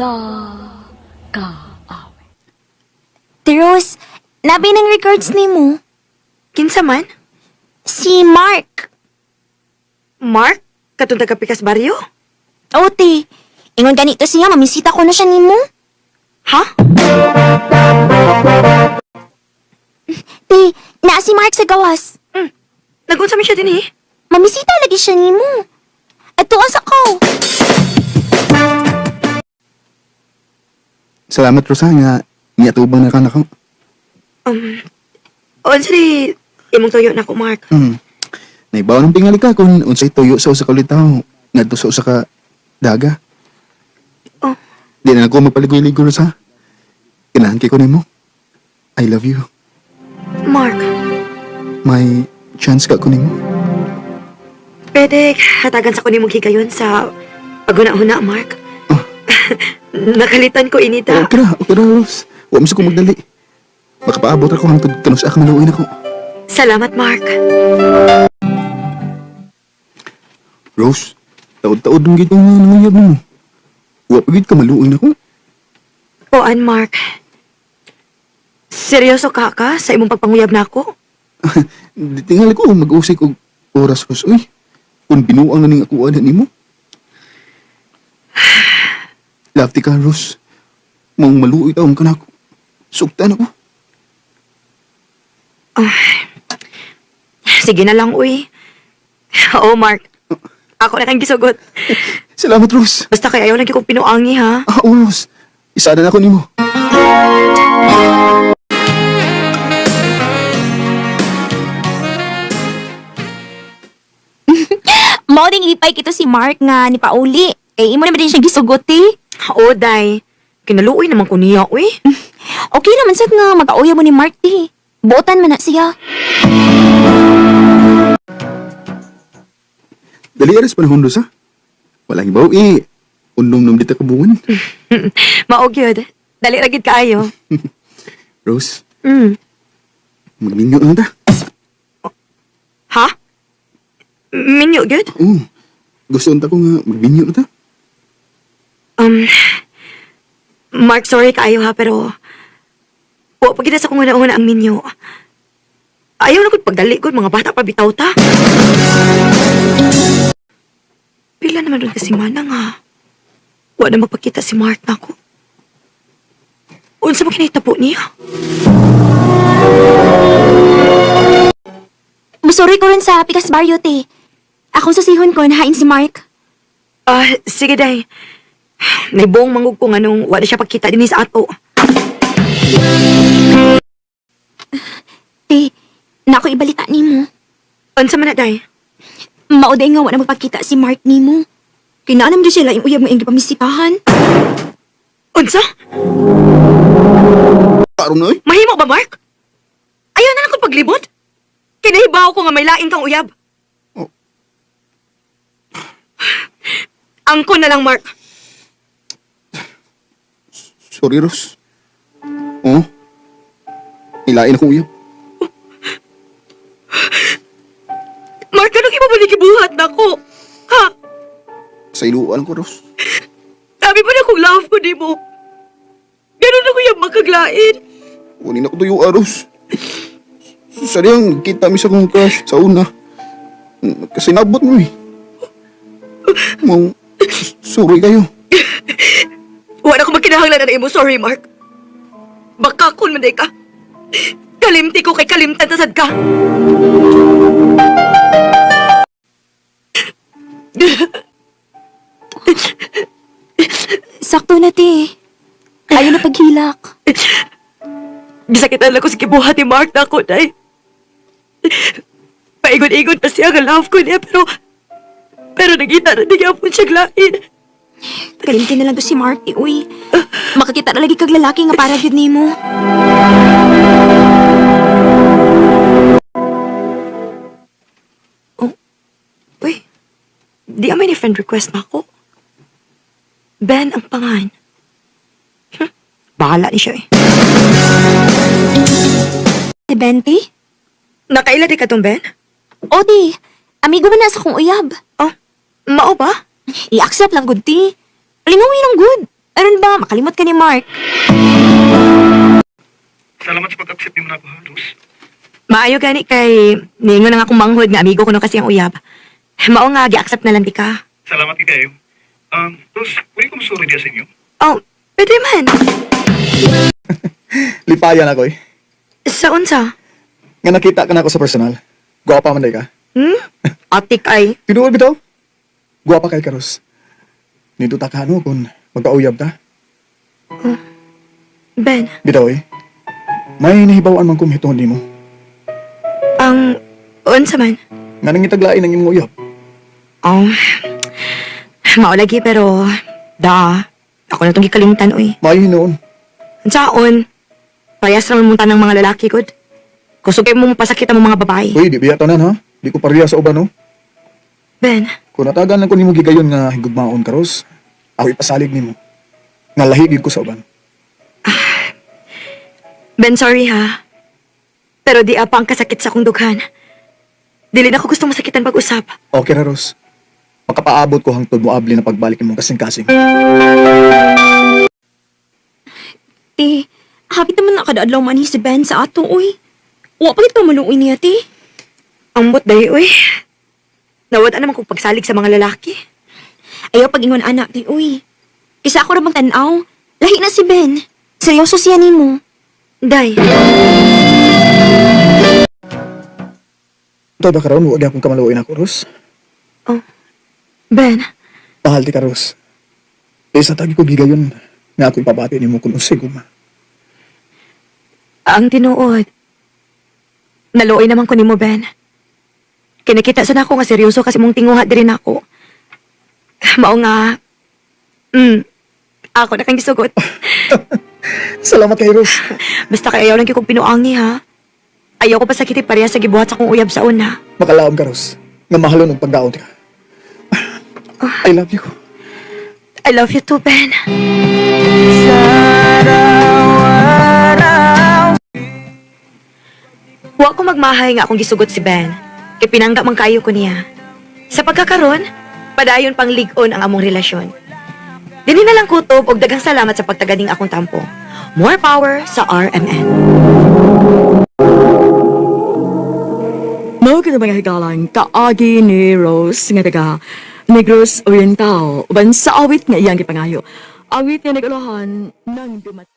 Usa ka awit. Rose, nabi ng regards nimo. Kinsa man? Si Mark. Mark? Katong taga Pikas Barrio? O, te. Ingon ganito siya, mamisita ko na siya nimo. Ha? Te, naa si Mark sa gawas. Nagunsa man siya din eh. Mamisita lagi siya nimo. At tuon sa ko. Salamat, Rosa, nga niatubang na ka nako. Unsa di imong tuyo nako, Mark? Naibaw ng tingali ka kung unsay tuyo sa usa ka ulitaw ngadto sa usa ka daga. Oh. Di na ako magpaligoy-ligoy, Rosa. Kinahan kay ko nimo. I love you. Mark, May chance ka ko nimo. pwede hatagan sa ko nimong higayon sa paghuna-huna, Mark. Oh. Nakalitan ko inita. Okay ra, Rose. Wa mo sa kong magdali. Makapaabot ako hangtod kanus ka maluoy nako. Salamat, Mark. Rose, taod-taod ng gid nga nanguyab nimo. Wa pa gid ka maluoy nako. Oan, Mark. Seryoso ka ka sa imong pagpanguyab nako? Di tingali ko mag-usik og oras, Rose. Uy, kung binuang na ning ako ana nimo. Love ti ka, Rose. Maong maluoy taong ka nako. Sugtan ako. Sige na lang, uy. Oo, Mark. Ako na kang gisugot. Salamat, Rose. Basta kay ayaw lang kong pinuangi, ha? Ah, oo, Rose. Isa na ako nimo. Mao ding ipay kito si Mark nga ni Pauli. Kay imo naman din siya gisugot eh. Oo, day. Kinaluoy naman ko niya, uy. Okay naman sad nga mag-auya mo ni Mark ti. Buotan man na siya. Dali aras panahon, Rose, ha? Walang ibaw, eh. Unom-nom dito kabuan. Maog yun. Dali ra gid kaayo. Rose, magminyo na ta. Ha? Minyo gyud? Oo. Gusto unta ko nga magminyo na ta. Mark, sorry kaayo ha, pero wa pa gid sa kung una-una ang minyo. Ayaw na gud pagdali gud mga bata pa bitaw ta. Pila naman ron kasi mana nga. Wa na magpakita si Mark nako. Unsa man kinahitabo niya? Musuri ko rin sa Pikas Barrio te. Akong susihon ko nahain si Mark. Ah, sige day. Naibuong mangug ko nganong wa na siya pagkita dinhi sa ato. Te, nako ibalita nimo. Unsa man na day? Mao day nga wa na magpakita si Mark nimo. Kinaalam di siya laing uyab nga iyang gipamisitahan. Unsa? Karon na, oy. Mahimo ba, Mark? Ayaw na lang kong paglibot. Kinahibaw ko nga may lain kang uyab. Oh. Angko na lang, Mark. Sorry, Rose. Oo. Ilain akong uyab. Mark, anong imo ba gibuhat nako? Ha? Sa iluan ko, Rose. Sabi pa na kung love ko nimo. Ganun ako yung makaglain. Kunin ako tuyo, Rose. Sadyang, kita mi sa kong crush sa una. Kasi nabot mo eh. Mau, sorry kayo. Wala ko magkinahanglan na imo. Sorry, Mark. Baka kun man day ka. Kalimti ko kay kalimtan tasad ka. Sakto na te. Ayaw na paghilak. Gisakitan lang ko sa kibuhat ni Mark na ako, day. Paingon-ingon pa siya nga love ko niya, pero... Pero nagita na di po siya lain. Kalimti na lang to si Mark, eh, uy. Makakita na lagi kag lalaki nga para gyud nimo. Uy, di amay ni friend request na ako. Ben ang pangan. Bahala ni siya eh. Si Bente? Nakaila di ka tong Ben? O di, amigo man na sa kong uyab. Oh, mao ba? I-accept lang gud ti. Lingawi lang gud. Aron ba ba, makalimot ka ni Mark. Salamat sa pag-accept nimo nako, ha, Rose. Maayo gani kay niingon ang akong manghod nga amigo ko no kasi ang uyab. Mao nga gi-accept na lang di ka. Salamat gid kayo. Rose, pwede ko masuri diya sa inyo? Oh, pwede man. Lipayan ako eh. Sa unsa? Nga nakita ka na ako sa personal. Guwapa man day ka. Atik ay. Tinuod bitaw? Guwapa kay Karos. Nindot ta ka ano kung magkauyab ta. Ben, Bitaw eh. May nahibawan man kong hitungod nimo. ang unsa man? Nga nangitaglain ang imong uyab. Oh. Mao lagi pero da ako na tong gikalimtan uy. Maayo hinuon. Unsaon? Parehas ra man mong tanang mga lalaki gud. Kusog kay mo pasakit ang mga babae. Uy, di biya tanan ha. Di ko pareha sa uban no. Ben, Kung natagan lang ko nimo gigayon nga higugmaon karos, ako ipasalig nimo. Nga lahi gyud ko sa uban. Ben, sorry ha. Pero di apa ang kasakit sa akong dughan. Dili na ako gustong masakitan pag-usap. Okay ra, Ros. Makapaabot ko hangtod mo abli na pagbalik nimo kasing-kasing. Te, hapit naman na kada adlaw man si Ben sa ato, uy. Wa pa gid ka maluoy niya, te. Ambot dahi, uy. Nawad naman kong pagsalig sa mga lalaki. Ayaw pag-ingon anak, te, uy. Isa ako ra bang tan-aw. Lahi na si Ben. Seryoso siya nimo. Day, Ito ba karon wa gyapon ka maluoy nako, Ros? Ben, Mahal ti ka, Ros. Isa tagi ko gigayon nga ako ipabati nimo kung unsay gugma. ang tinuod. Naluoy naman ko nimo, Ben. Kinakita sana ako nga seryoso kasi mong tinguha diri nako. Mao nga, ako na kang gisugot. Salamat kay Ros. Basta kay ayaw lang gyud kong pinuangi, ha? Ayaw ko pasakiti pareha sa gibuhat sa akong uyab sa una. Makalaom ka, Ros. Nga mahalon og pagdaon ka. I love you. I love you too, Ben. Wa ko magmahay nga akong gisugot si Ben. Kay pinangga man kayo ko niya. Sa pagkakaron, padayon pang lig-on ang among relasyon. Dini na lang kutob og daghang salamat sa pagtaganing akong tampo. More power sa RMN. Mao kini mga higalang kaagi ni Rose nga taga Negros Oriental uban sa awit nga iyang gipangayo. Awit nga nag-ulahan ng dumat.